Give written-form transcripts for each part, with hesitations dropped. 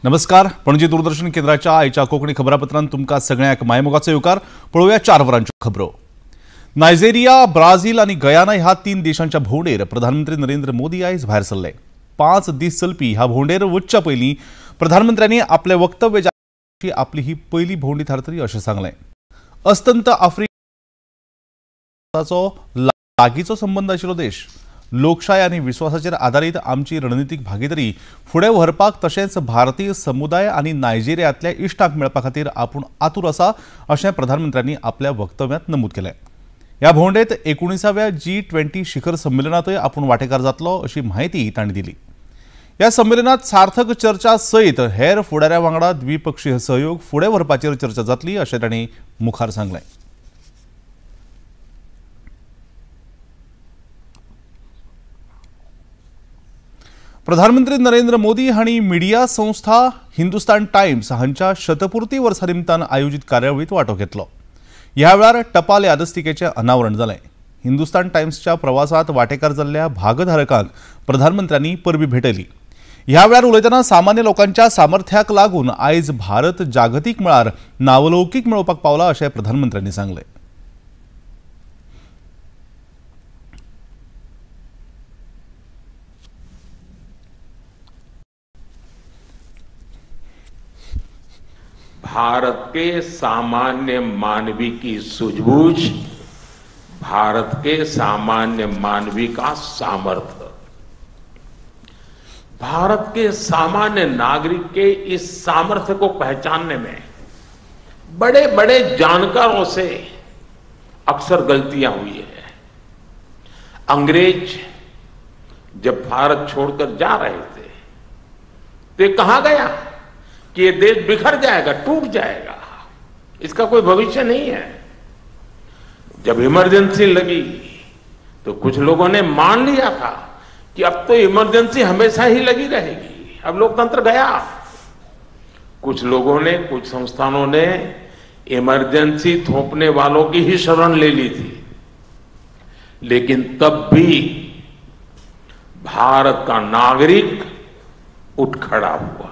नमस्कार, पणजी दूरदर्शन केंद्राच्या आयच्या कोंकणी खबरापत्रांत तुमकां सगळ्यांक मायमोगाचो येवकार. पळोवया 4 वरांच्यो खबरो. नायजेरिया, ब्राझील आनी गयाना ह्या 3 देशांच्या भोंवडेर प्रधानमंत्री नरेंद्र मोदी आयज भायर सरले. 5 दीस चलपी ह्या भोंवडेर वचच्या पयलीं प्रधानमंत्र्यांनी आपलें वक्तव्य जारी आपली ही पयली भोंवडी थारतली अशें सांगलें. अस्तंत आफ्रिकाचो लागींचो संबंद आशिल्लो देश, लोकशाय आनी विश्वासाचेर आदारीत आमची रणनितीक भागीदारी फुडें व्हरपाक तशेंच भारतीय समुदाय आनी नायजेरियांतल्या इश्टांक मेळपा खातीर आपूण आतूर आसा अशें प्रधानमंत्र्यांनी आपल्या वक्तव्यांत नमूद केलें. ह्या भोंवडेंत 19व्या G20 शिखर संमेलनांतय आपूण वांटेकार जातलो अशी म्हायती तांणी दिली. ह्या संमेलनांत सार्थक चर्चा सयत हेर फुडाऱ्यां वांगडा द्विपक्षीय सहयोग फुडें व्हरपाचेर चर्चा जातली अशें तांणी मुखार सांगलें. प्रधानमंत्री नरेंद्र मोदी हांणी मिडिया संस्था हिंदुस्तान टायम्स हांच्या शतपूर्ती वर्सा निमतान आयोजीत कार्यावळींत वांटो घेतलो. ह्या वेळार टपाल यादस्तिकेचें अनावरण जालें. हिंदुस्तान टायम्सच्या प्रवासांत वांटेकार जाल्ल्या भागधारकांक प्रधानमंत्र्यांनी परबी भेटयली. ह्या वेळार उलयतना सामान्य लोकांच्या सामर्थ्याक लागून आयज भारत जागतीक मळार नावलौकीक मेळोवपाक पावला अशें प्रधानमंत्र्यांनी सांगलें. भारत के सामान्य मानवी की सूझबूझ, भारत के सामान्य मानवी का सामर्थ्य, भारत के सामान्य नागरिक के इस सामर्थ्य को पहचानने में बड़े बड़े जानकारों से अक्सर गलतियां हुई है। अंग्रेज जब भारत छोड़कर जा रहे थे तो ये कहा गया कि ये देश बिखर जाएगा, टूट जाएगा, इसका कोई भविष्य नहीं है। जब इमरजेंसी लगी तो कुछ लोगों ने मान लिया था कि अब तो इमरजेंसी हमेशा ही लगी रहेगी, अब लोकतंत्र गया। कुछ लोगों ने, कुछ संस्थानों ने इमरजेंसी थोपने वालों की ही शरण ले ली थी, लेकिन तब भी भारत का नागरिक उठ खड़ा हुआ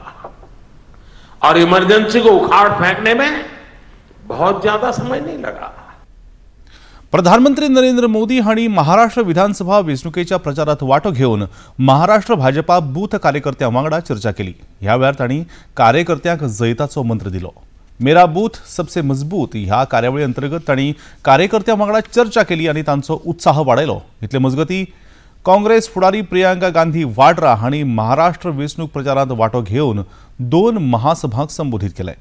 और इमरजेंसी को उखाड़ फेंकने में बहुत ज्यादा समय नहीं लगा. प्रधानमंत्री नरेंद्र मोदी हांणी महाराष्ट्र विधानसभा वेंचणुकेच्या प्रचारात वांटो घेवन महाराष्ट्र भाजपा बूथ कार्यकर्त्यां वांगडा चर्चा केली. ह्या वेळार तांणी कार्यकर्त्यांक जैताचो मंत्र दिलो. मेरा बूथ सबसे मजबूत ह्या कार्यावळी अंतर्गत तांणी कार्यकर्त्यां वांगडा चर्चा केली आनी तांचो उत्साह वाडयलो. इतले मजगतीं काँग्रेस फुडारी प्रियंका गांधी वाड्रा हांणी महाराष्ट्र वेंचणूक प्रचारांत वांटो घेवन 2 महासभांक संबोधीत केलें.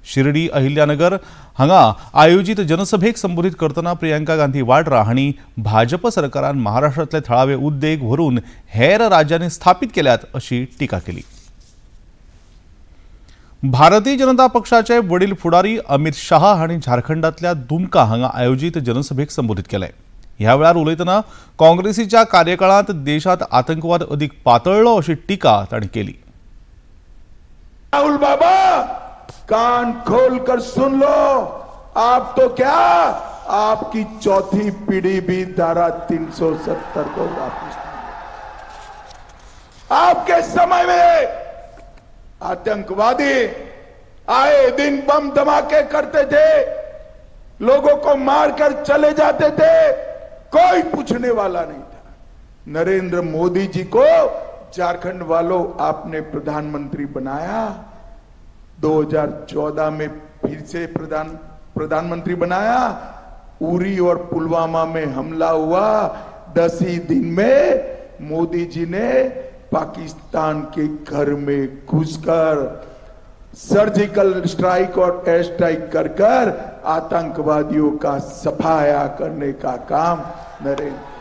शिर्डी अहिल्यानगर हांगा आयोजीत जनसभेक संबोधीत करतना प्रियंका गांधी वाड्रा हांणी भाजप सरकारान महाराष्ट्रांतले थळावे उद्देग व्हरून हेर राज्यांनी स्थापीत केल्यात अशी टिका केली. भारतीय जनता पक्षाचे वडील फुडारी अमित शाह हांणी झारखंडांतल्या दुमका हांगा आयोजीत जनसभेक संबोधीत केलें. ह्या वेळार उलयतना काँग्रेसीच्या कार्यकाळांत देशांत आतंकवाद अदीक पातळ्ळो अशी टिका तांणी केली. राहुल बाबा, कान खोल कर सुन लो, आप तो क्या, आपकी चौथी पीढ़ी भी धारा 370 को वापस। आपके समय में आतंकवादी आए दिन बम धमाके करते थे, लोगों को मारकर चले जाते थे, कोई पूछने वाला नहीं था। नरेंद्र मोदी जी को झारखंड वालों आपने प्रधानमंत्री बनाया, 2014 में फिर से प्रधानमंत्री बनाया। उरी और पुलवामा में हमला हुआ, 10 ही दिन में मोदी जी ने पाकिस्तान के घर में घुसकर सर्जिकल स्ट्राइक और एयर स्ट्राइक कर कर आतंकवादियों का सफाया करने का काम नरेंद्र।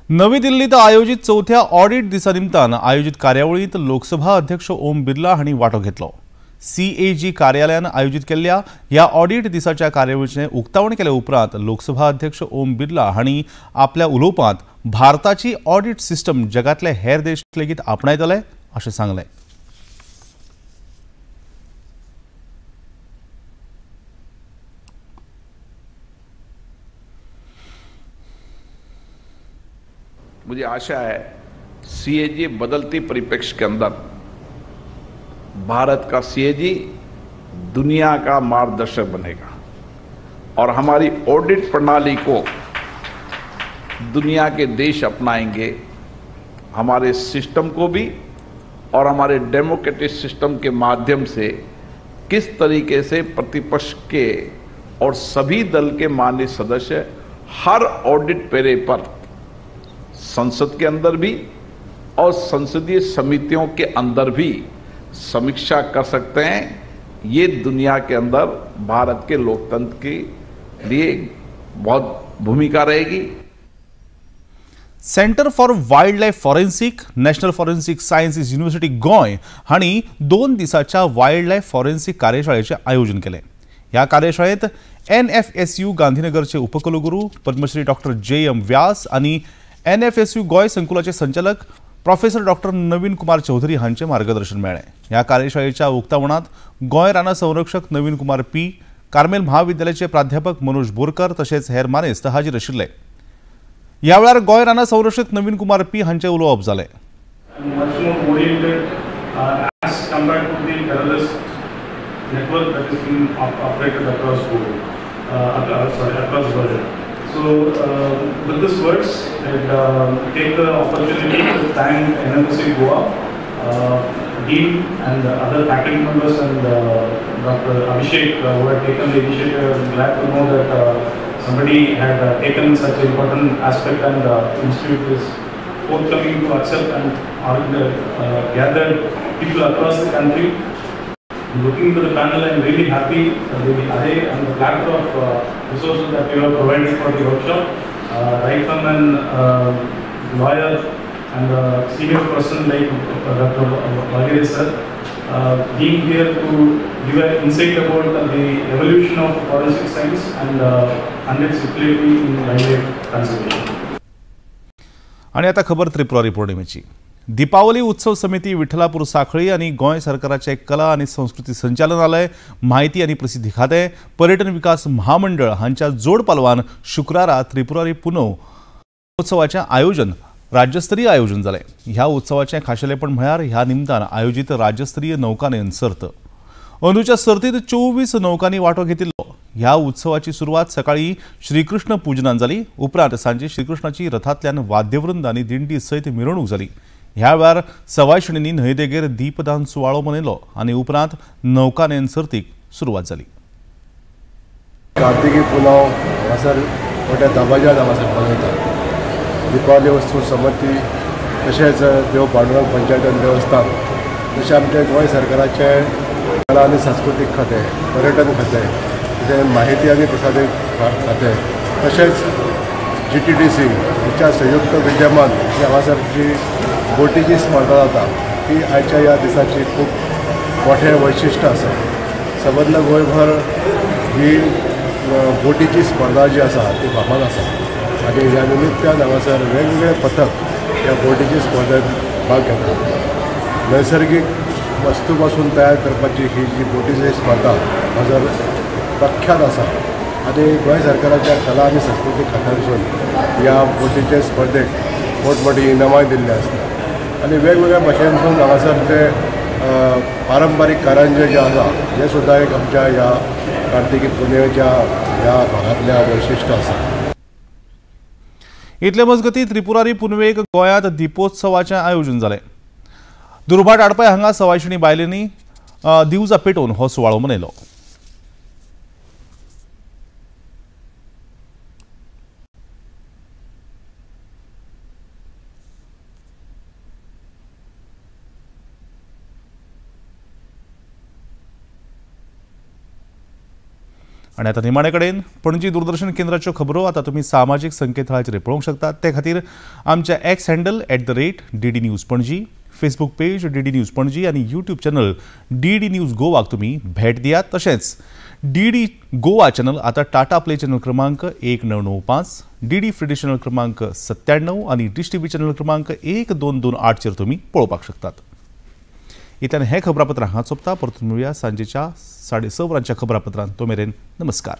नवी दिल्लीत आयोजित चौथ्या ऑडिट दिसा निमतान आयोजित कार्यावळींत लोकसभा अध्यक्ष ओम बिर्ला हांणी वांटो घेतलो. CAG कार्यालयान आयोजित केल्ल्या ह्या ऑडिट दिसाच्या कार्यावळीचें उक्तावण केले उपरांत लोकसभा अध्यक्ष ओम बिर्ला हांणी आपल्या उलोवपांत भारताची ऑडिट सिस्टम जगांतले हेर देश लेगीत आपणायतले अशें सांगलें. मुझे आशा है सीएजी बदलती परिप्रेक्ष्य के अंदर भारत का सीएजी दुनिया का मार्गदर्शक बनेगा और हमारी ऑडिट प्रणाली को दुनिया के देश अपनाएंगे, हमारे सिस्टम को भी और हमारे डेमोक्रेटिक सिस्टम के माध्यम से किस तरीके से प्रतिपक्ष के और सभी दल के माननीय सदस्य हर ऑडिट पेरे पर संसद के अंदर भी और संसदीय समितियों के अंदर भी समीक्षा कर सकते हैं। ये दुनिया के अंदर भारत के लोकतंत्र के लिए बहुत भूमिका रहेगी। Centre for wildlife forensic, national forensic sciences university Goa हांणी 2 दिसाच्या वायल्ड लायफ फॉरेन्सिक कार्यशाळेचें आयोजन केलें। ह्या कार्यशाळेंत NFSU गांधीनगरचे उपकुलगुरू पद्मश्री डॉक्टर JM व्यास आनी NFSU Goa संकुलाचे संचालक प्रोफेसर डॉक्टर नवीन कुमार चौधरी हांचें मार्गदर्शन मेळ्ळें। ह्या कार्यशाळेच्या उक्तावणांत गोंय रानां संरक्षक नवीन कुमार पी, कार्मेल महाविद्यालयाचे प्राध्यापक मनोज बोरकर तशेंच हेर मानेस्त हाजीर आशिल्ले। ह्या वेळार गोंय रानां संरक्षक नवीन कुमार पी हांचें उलोवप जालें। So with these words, I'd take the opportunity to thank NFSU Goa, Dean and other faculty members and Dr. Abhishek who had taken the initiative. I'm glad to know that somebody had taken such an important aspect and the institute is forthcoming to accept and gather people across the country. Looking to the panel, I am really happy with the array and the platter of resources that you have provided for the workshop. Right from an lawyer and a senior person like Dr. Waghire sir, being here to give an insight about the evolution of forensic science and its utility in wildlife conservation. आणि आता खबर त्रिपुरारी पौर्णिमेची। दीपावली उत्सव समिती विठ्ठलापूर साखळी आणि गोंय सरकाराचे कला आणि संस्कृती संचालनालय, माहिती आणि प्रसिद्धी खाते, पर्यटन विकास महामंडळ हांच्या जोड पालवान शुक्रारा त्रिपुरारी पुनव उत्सवाचें आयोजन राज्यस्तरीय आयोजन जालें। ह्या उत्सवाचें खाशेलेपण म्हळ्यार ह्या निमतान आयोजीत राज्यस्तरीय नौकानयन सर्त। अंदूच्या सर्तीत 24 नौकांनी वांटो घेतिल्लो। ह्या उत्सवाची सुरवात सकाळी श्रीकृष्ण पूजनान जाली। उपरांत सांजे श्रीकृष्णाची रथांतल्यान वाद्यवृंद आनी दिंडी सयत मिरवणूक जाली। ह्या वेळार सवायशिणींनी न्हंयदेगेर दीपदान सुवाळो मनयलो आनी उपरांत नौकानयन सर्तीक सुरवात जाली। कार्तिकी पुनव हांगासर मोठ्या दबाज्यान हांगासर मनयतात। दीपावली उत्सव समिती तशेंच देव पांडुरंग पंचायत देवस्थान तशें आमचे गोंय सरकाराचे कला आनी सांस्कृतीक खातें, पर्यटन खातें, तशें माहिती आनी प्रसारीत खातें तशेंच GTDC हांच्या संयुक्त विद्यमान हांगासर जी बोटीची स्पर्धा जाता ती आयच्या ह्या दिसाची खूब मोठें वैशिश्ट आसा। सबंद गोंयभर ही बोटीची स्पर्धा जी आसा ती फामाद आसा आनी ह्या निमित्तान हांगासर वेगवेगळे पथक ह्या बोटीची स्पर्धेत भाग घेतात। नैसर्गीक वस्तू पासून तयार करपाची ही जी बोटीची स्पर्धा हांगासर प्रख्यात आसा आनी गोंय सरकाराच्या कला आनी संस्कृती खात्यानसून ह्या बोटीचे स्पर्धेक मोठमोठी इनामांय दिल्ली आसता आनी वेगवेगळ्या भाशेनसून हांगासर ते पारंपारीक कारंजे जे आसा हे सुद्दां एक आमच्या ह्या कार्तिकी पुनवेच्या ह्या भागांतल्या वैशिश्ट आसा। इतले मजगती त्रिपुरारी पुनवेक गोंयांत दीपोत्सवाचें आयोजन जालें। दुर्भाट आडपाय हांगा सवायशिणी बायलांनी दिवजां पेटोवन हो सुवाळो मनयलो। आनी आतां निमाणे कडेन पणजी दूरदर्शन केंद्राच्यो खबरो आतां तुमी सामाजीक संकेतथळाचेर पळोवंक शकतात। ते खातीर आमच्या X handle @DD News Panaji, Facebook page DD News Panaji आनी यूट्यूब चॅनल DD news गोवाक तुमी भेट दियात। तशेंच DD Goa channel आतां टाटा प्ले चॅनल क्रमांक 1995, DD free channel क्रमांक 97 आनी डिश TV channel क्रमांक 1228 चेर तुमी पळोवपाक शकतात। इतल्यान हें खबरापत्र हांगा सोंपता। परतून मेळुया सांजेच्या 6:30 वरांच्या खबरापत्रांत। तो मेरेन नमस्कार।